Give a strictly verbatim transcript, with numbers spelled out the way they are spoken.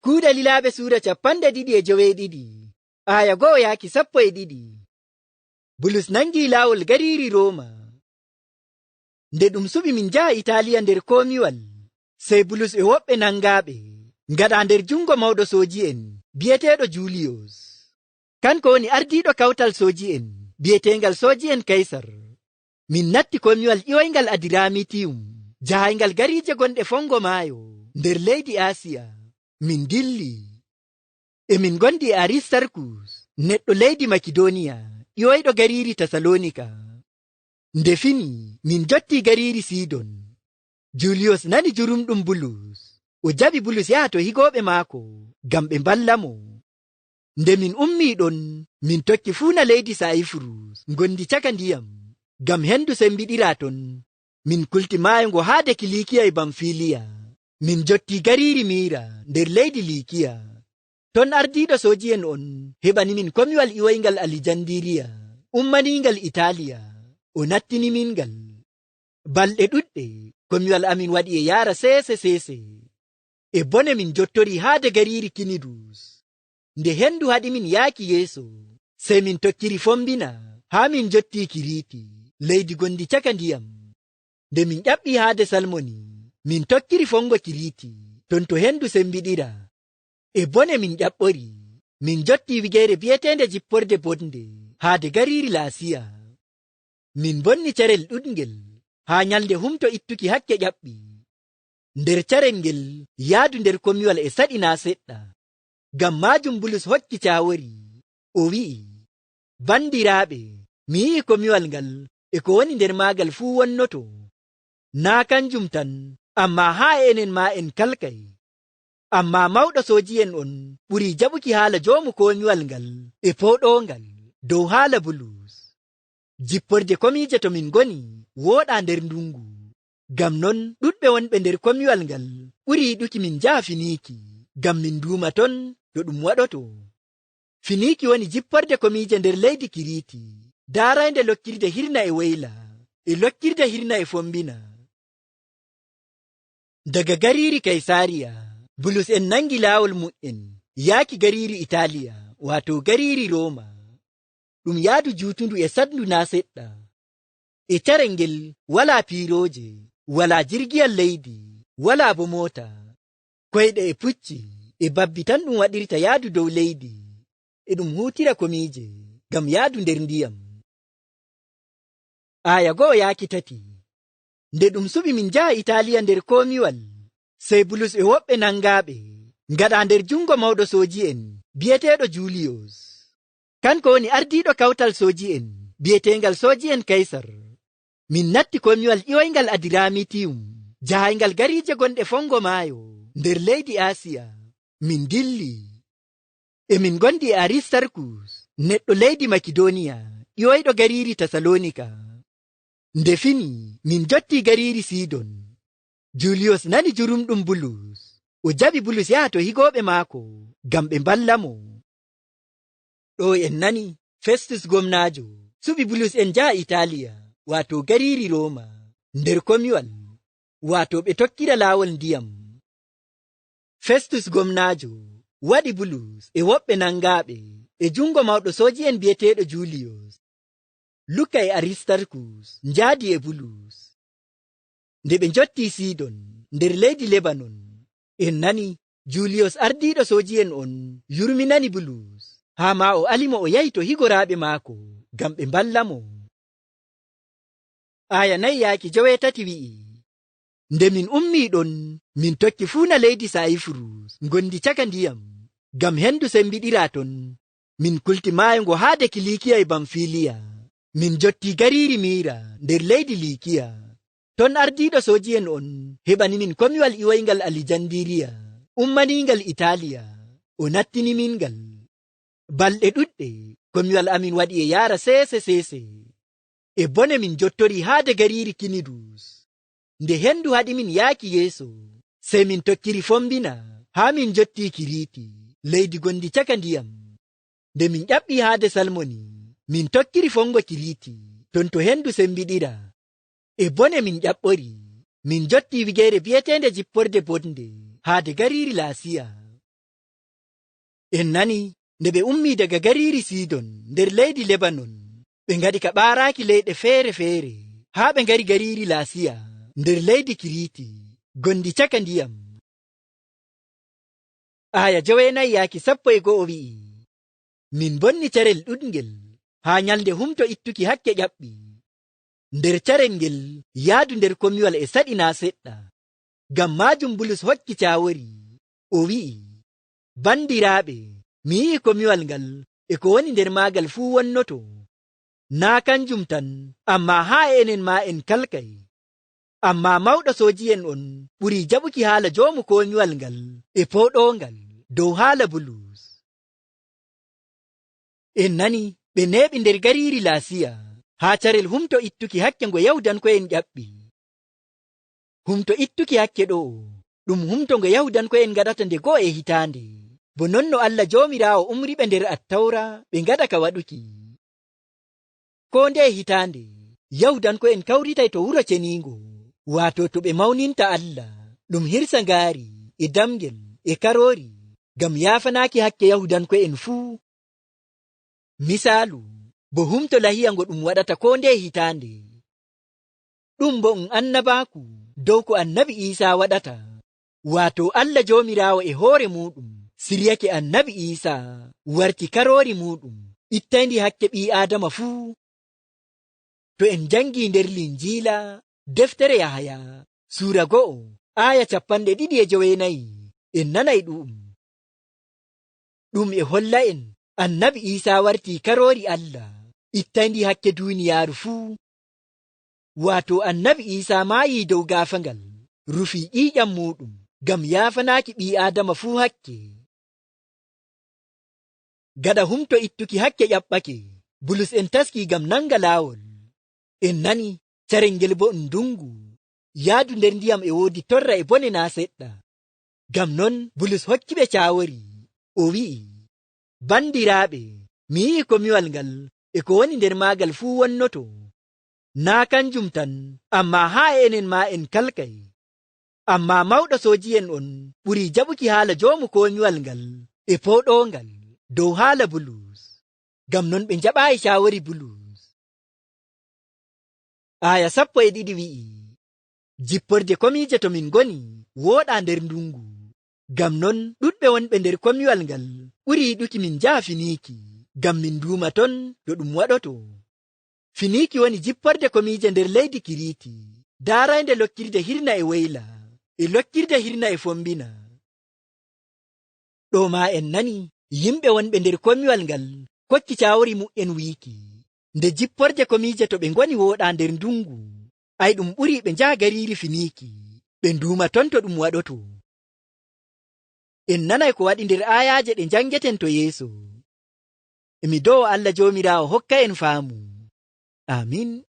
Kuuɗe Lilaaɓe suura capanɗe ɗiɗi e joweeɗiɗi, aaya go'o yaaki sappo e ɗiɗi. Bulus nangii laawol gariiri Rooma. Nde ɗum suɓi min njaha Itaaliya nder komiwal, sey Bulus e woɓɓe nangaaɓe ngaɗaa nder junngo mawɗo sooji'en bi'eteeɗo Juuliyos. Kanko woni ardiiɗo kawtal sooji'en bi'eteengal sooji'en Kaysar. Min natti komiwal ƴiwoyngal Adiramitiyum, jahaayngal gariije gonɗe fonngo maayo nder leydi Aasiya. Min ndilli. E min ngondi e Aristarkus, neɗɗo leydi Makidooniya, ƴiwoyɗo gariiri Tasaloonika. Nde fini, min njottii gariiri Sidon. Juuliyos nani jurumɗum Bulus. O jaɓi Bulus yaha to higooɓe maako, ngam ɓe mballa mo. Nde min ummii ɗon, min tokki fuuna leydi Sayifurus, ngondi caka ndiyam, ngam hendu sembiɗira ton. Min kulti maayo ngo haade Kiliikiya e Bamfiliya. Min njottii gariiri Miira nder leydi Liikiya. Ton ardiiɗo sooji'en on heɓani min komiwal iwoyngal Alijandiriya, ummaniingal Itaaliya. O nattini min ngal. Balɗe ɗuɗɗe, komiwal amin waɗi e yaara seese-seese. E bone min njottori haade gariiri Kinidus. Nde hendu haɗi min yaaki yeeso, sey min tokkiri fombina, haa min njottii Kiriiti, leydi gondi caka ndiyam. Nde min ƴaɓɓi haade Salmoni, min tokkiri fongo Kiriiti, ton to hendu sembiɗira. E bone min ƴaɓɓori, min njottii wigeere bi'eteende Jipporde Bonde, haade gariiri Laasiya. Min mbonni carel ɗuɗngel, haa nyalnde humto ittuki hakke ƴaɓɓi. Nder carel ngel, yaadu nder komiwal e saɗi naa seɗɗa. Ngam maajum Bulus hokki caawori, o wi'i, "Bandiraaɓe, mi yi'i komiwal ngal e ko woni nder maagal fuu wonnoto. Naa kanjum tan, ammaa haa e enen maa en kalkay. Ammaa mawɗo sooji'en on ɓuri jaɓuki haala joomu komiwal ngal e pooɗoongal dow haala Bulus. Jipporde komiije to min ngoni wooɗaa nder ndungu. Ngam non ɗuɗɓe wonɓe nder komiwal ngal ɓuri yiɗuki min njaha Finiiki, ngam min nduuma ton no ɗum waɗoto." Finiiki woni jipporde komiije nder leydi Kiriiti, daaraynde lokkirde hirna e woyla, e lokkirde hirna e fombina. Daga gariiri Kaysaariya, Bulus en nangi laawol mu'en, yaaki gariiri Itaaliya, waato gariiri Rooma. Ɗum yaadu juutundu e saɗndu naa seɗɗa. E carel ngel walaa piirooje, walaa jirgiyal leydi, walaa bo moota. Koyɗe e pucci e babbi tan ɗum waɗirta yaadu dow leydi. E ɗum huutira komiije ngam yaadu nder ndiyam. Aaya go'o yaaki tati. Nde ɗum suɓi min njaha Itaaliya nder komiwal, sey Bulus e woɓɓe nangaaɓe ngaɗaa nder junngo mawɗo sooji'en bi'eteeɗo Juuliyos. Kanko woni ardiiɗo kawtal sooji'en bi'eteengal sooji'en Kaysar. Min natti komiwal iwoyngal Adiramitiyum, jahaayngal gariije gonɗe fongo maayo nder leydi Aasiya. Min ndilli. E min ngondi e Aristarkus, neɗɗo leydi Makidooniya, iwoyɗo gariiri Tasaloonika. Nde fini, min njottii gariiri Sidon. Juuliyos nani jurumɗum Bulus. O jaɓi Bulus yaha to higooɓe maako, ngam ɓe mballa mo. Ɗo en nani, Festus gomnaajo suɓi Bulus en njaha Itaaliya, waato gariiri Rooma, nder komiwal, waato ɓe tokkira laawol ndiyam. Festus gomnaajo waɗi Bulus e woɓɓe nangaaɓe e junngo mawɗo sooji'en bi'eteeɗo Juuliyos. Luka e Aristarkus njaadi e Bulus. Nde ɓe njottii Sidon nder leydi Lebanon, en nani Juuliyos ardiiɗo sooji'en on yurminani Bulus, haa maa o ali mo o yahi to higoraaɓe maako ngam ɓe mballa mo. Aaya nayi yaaki joweetati wi'i, "Nde min ummii ɗon, min tokki fuuna leydi Sayifurus, ngondi caka ndiyam, ngam hendu sembiɗiraa ton. Min kulti maayo ngo haade Kiliikiya e Bamfiliya. Min njottii gariiri Miira nder leydi Liikiya. Ton ardiiɗo sooji'en on heɓani min komiwal iwoyngal Alijandiriya, ummaniingal Itaaliya. O nattini min ngal. Balɗe ɗuɗɗe, komiwal amin waɗi e yaara seese seese. E bone min njottori haade gariiri Kinidus. Nde hendu haɗi min yaaki yeeso, sey min tokkiri fombina haa min njottii Kiriiti, leydi gondi caka ndiyam. Nde min ƴaɓɓi haade Salmoni, min tokkiri fongo Kiriiti, ton to hendu sembiɗira. E bone min ƴaɓɓori, min njottii wigeere bi'eteende Jipporde Bonde, haade gariiri Laasiya. En nani nde ɓe ummii daga gariiri Sidon nder leydi Lebanon, ɓe ngaɗi ka ɓaaraaki leyɗe feere feere, haa ɓe ngari gariiri Laasiya nder leydi Kiriiti, gondi caka ndiyam. Aaya joweenayi yaaki sappo e go'o wi'i, Min bonni carel ɗuɗngel, haa nyalnde humto ittuki hakke ƴaɓɓi. Nder carel ngel, yaadu nder komiwal e saɗi naa seɗɗa. Ngam maajum Bulus hokki caawori, o wi'i, Banndiraaɓe, mi yi'i komiwal ngal e ko woni nder maagal fuu wonnoto. Naa kanjum tan, ammaa haa e enen maa en kalkay. Ammaa mawɗo sooji'en on ɓuri jaɓuki haala joomu komiwal ngal e pooɗoongal dow haala Bulus. En nani ɓe neeɓi nder gariiri Laasiya, haa carel humto ittuki hakke ngo Yahuudanko'en ƴaɓɓi. Humto ittuki hakke ɗo'o, ɗum humto ngo Yahuudanko'en ngaɗata nde go'o e hitaande. Bo non no Allah Joomiraawo umri ɓe nder Attawra ɓe ngaɗa ka waɗuki. Koo ndeye hitaande, Yahuudanko'en kawritay to wuro ceniingo, waato to ɓe mawninta Allah, ɗum hirsa ngaari, e damngel, e karoori, ngam yaafanaaki hakke Yahuudanko'en fuu. Misaalu, bo humto lahiya ngo ɗum waɗata koo ndeye hitaande. Ɗum bo um annabaaku dow ko annabi Iisaa waɗata, waato Allah Joomiraawo e hoore muuɗum siryake annabi Iisaa warti karoori muuɗum, ittayndi hakke ɓii Aadama fuu. To en njanngi nder Linjiila, deftere Yahaya, suura go'o, aaya capanɗe ɗiɗi e joweenayi, en nanay ɗu'um. Ɗum e holla en annabi Iisaa warti karoori Allah, ittayndi hakke duuniyaaru fuu. Waato annabi Iisaa maayii dow gaafagal, rufi ƴiiƴam muuɗum, ngam yaafanaaki ɓii Aadama fuu hakke. Gaɗa humto ittuki hakke ƴaɓɓake, Bulus en taski ngam nanga laawol. En nani, carel ngel bo ɗum ndungu. Yaadu nder ndiyam e woodi torra e bone naa seɗɗa. Ngam non, Bulus hokki ɓe caawori, o wi'i, Banndiraaɓe, mi yi'i komiwal ngal e ko woni nder maagal fuu wonnoto. Naa kanjum tan, ammaa haa e enen maa en kalkay. Ammaa mawɗo sooji'en on ɓuri jaɓuki haala joomu komiwal ngal e pooɗoongal dow haala Bulus. Ngam non ɓe njaɓaayi caawori Bulus. Aaya sappo e ɗiɗi wi'i, Jipporde komiije to min ngoni wooɗaa nder ndungu. Ngam non ɗuɗɓe wonɓe nder komiwal ngal ɓuri yiɗuki min njaha Finiiki, ngam min nduuma ton to ɗum waɗoto. Finiiki woni jipporde komiije nder leydi Kiriiti, daaraynde lokkirde hirna e woyla, e lokkirde hirna e fombina. Ɗo maa en nani, yimɓe wonɓe nder komiwal ngal kokki caawori mu'en wiiki, nde jipporde komiije to ɓe ngoni wooɗaa nder ndungu, ay ɗum ɓuri ɓe njaha gariiri Finiiki, ɓe nduuma ton to ɗum waɗoto. En nanay ko waɗi nder aayaaje ɗe njangeten to yeeso. Emi do'o Allah Joomiraawo hokka en faamu. Amin.